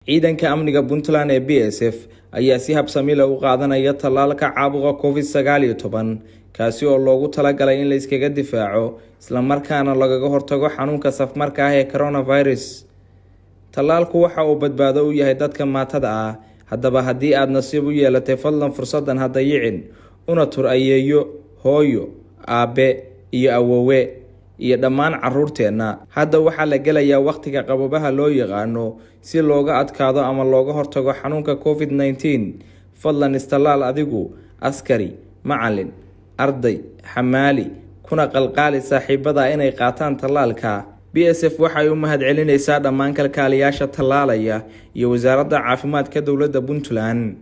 Ciidanka amniga Puntland ee BSF ayaa si habsami leh u qaadanaya tallaalka caabuqa COVID-19, kaasi oo loogu talagalay in la iskaga difaaco islamarkaana lagaga hortago xanuunka safmarka ah ee coronavirus. Tallaalku waxa uu badbaado u yahay dadka maatada ah. Haddaba, haddii aad nasiib u yeelatay, fadlan fursadan ha dayicin, una tur ayeeyo, hooyo, aabe iyo awowe iyo dhammaan caruurteenna. Hadda waxaa la gelayaa wakhtiga qaboobaha loo yaqaano. Si looga adkaado ama looga hortago xanuunka COVID-19, fadlan istallaal adigu, askari, macalin, arday, xamaali, kuna qalqaali saaxiibada inay qaataan tallaalka. BSF waxay u mahadcelinaysaa dhammaan kalkaaliyaasha tallaalaya iyo Wasaaradda Caafimaadka Dowladda Puntland.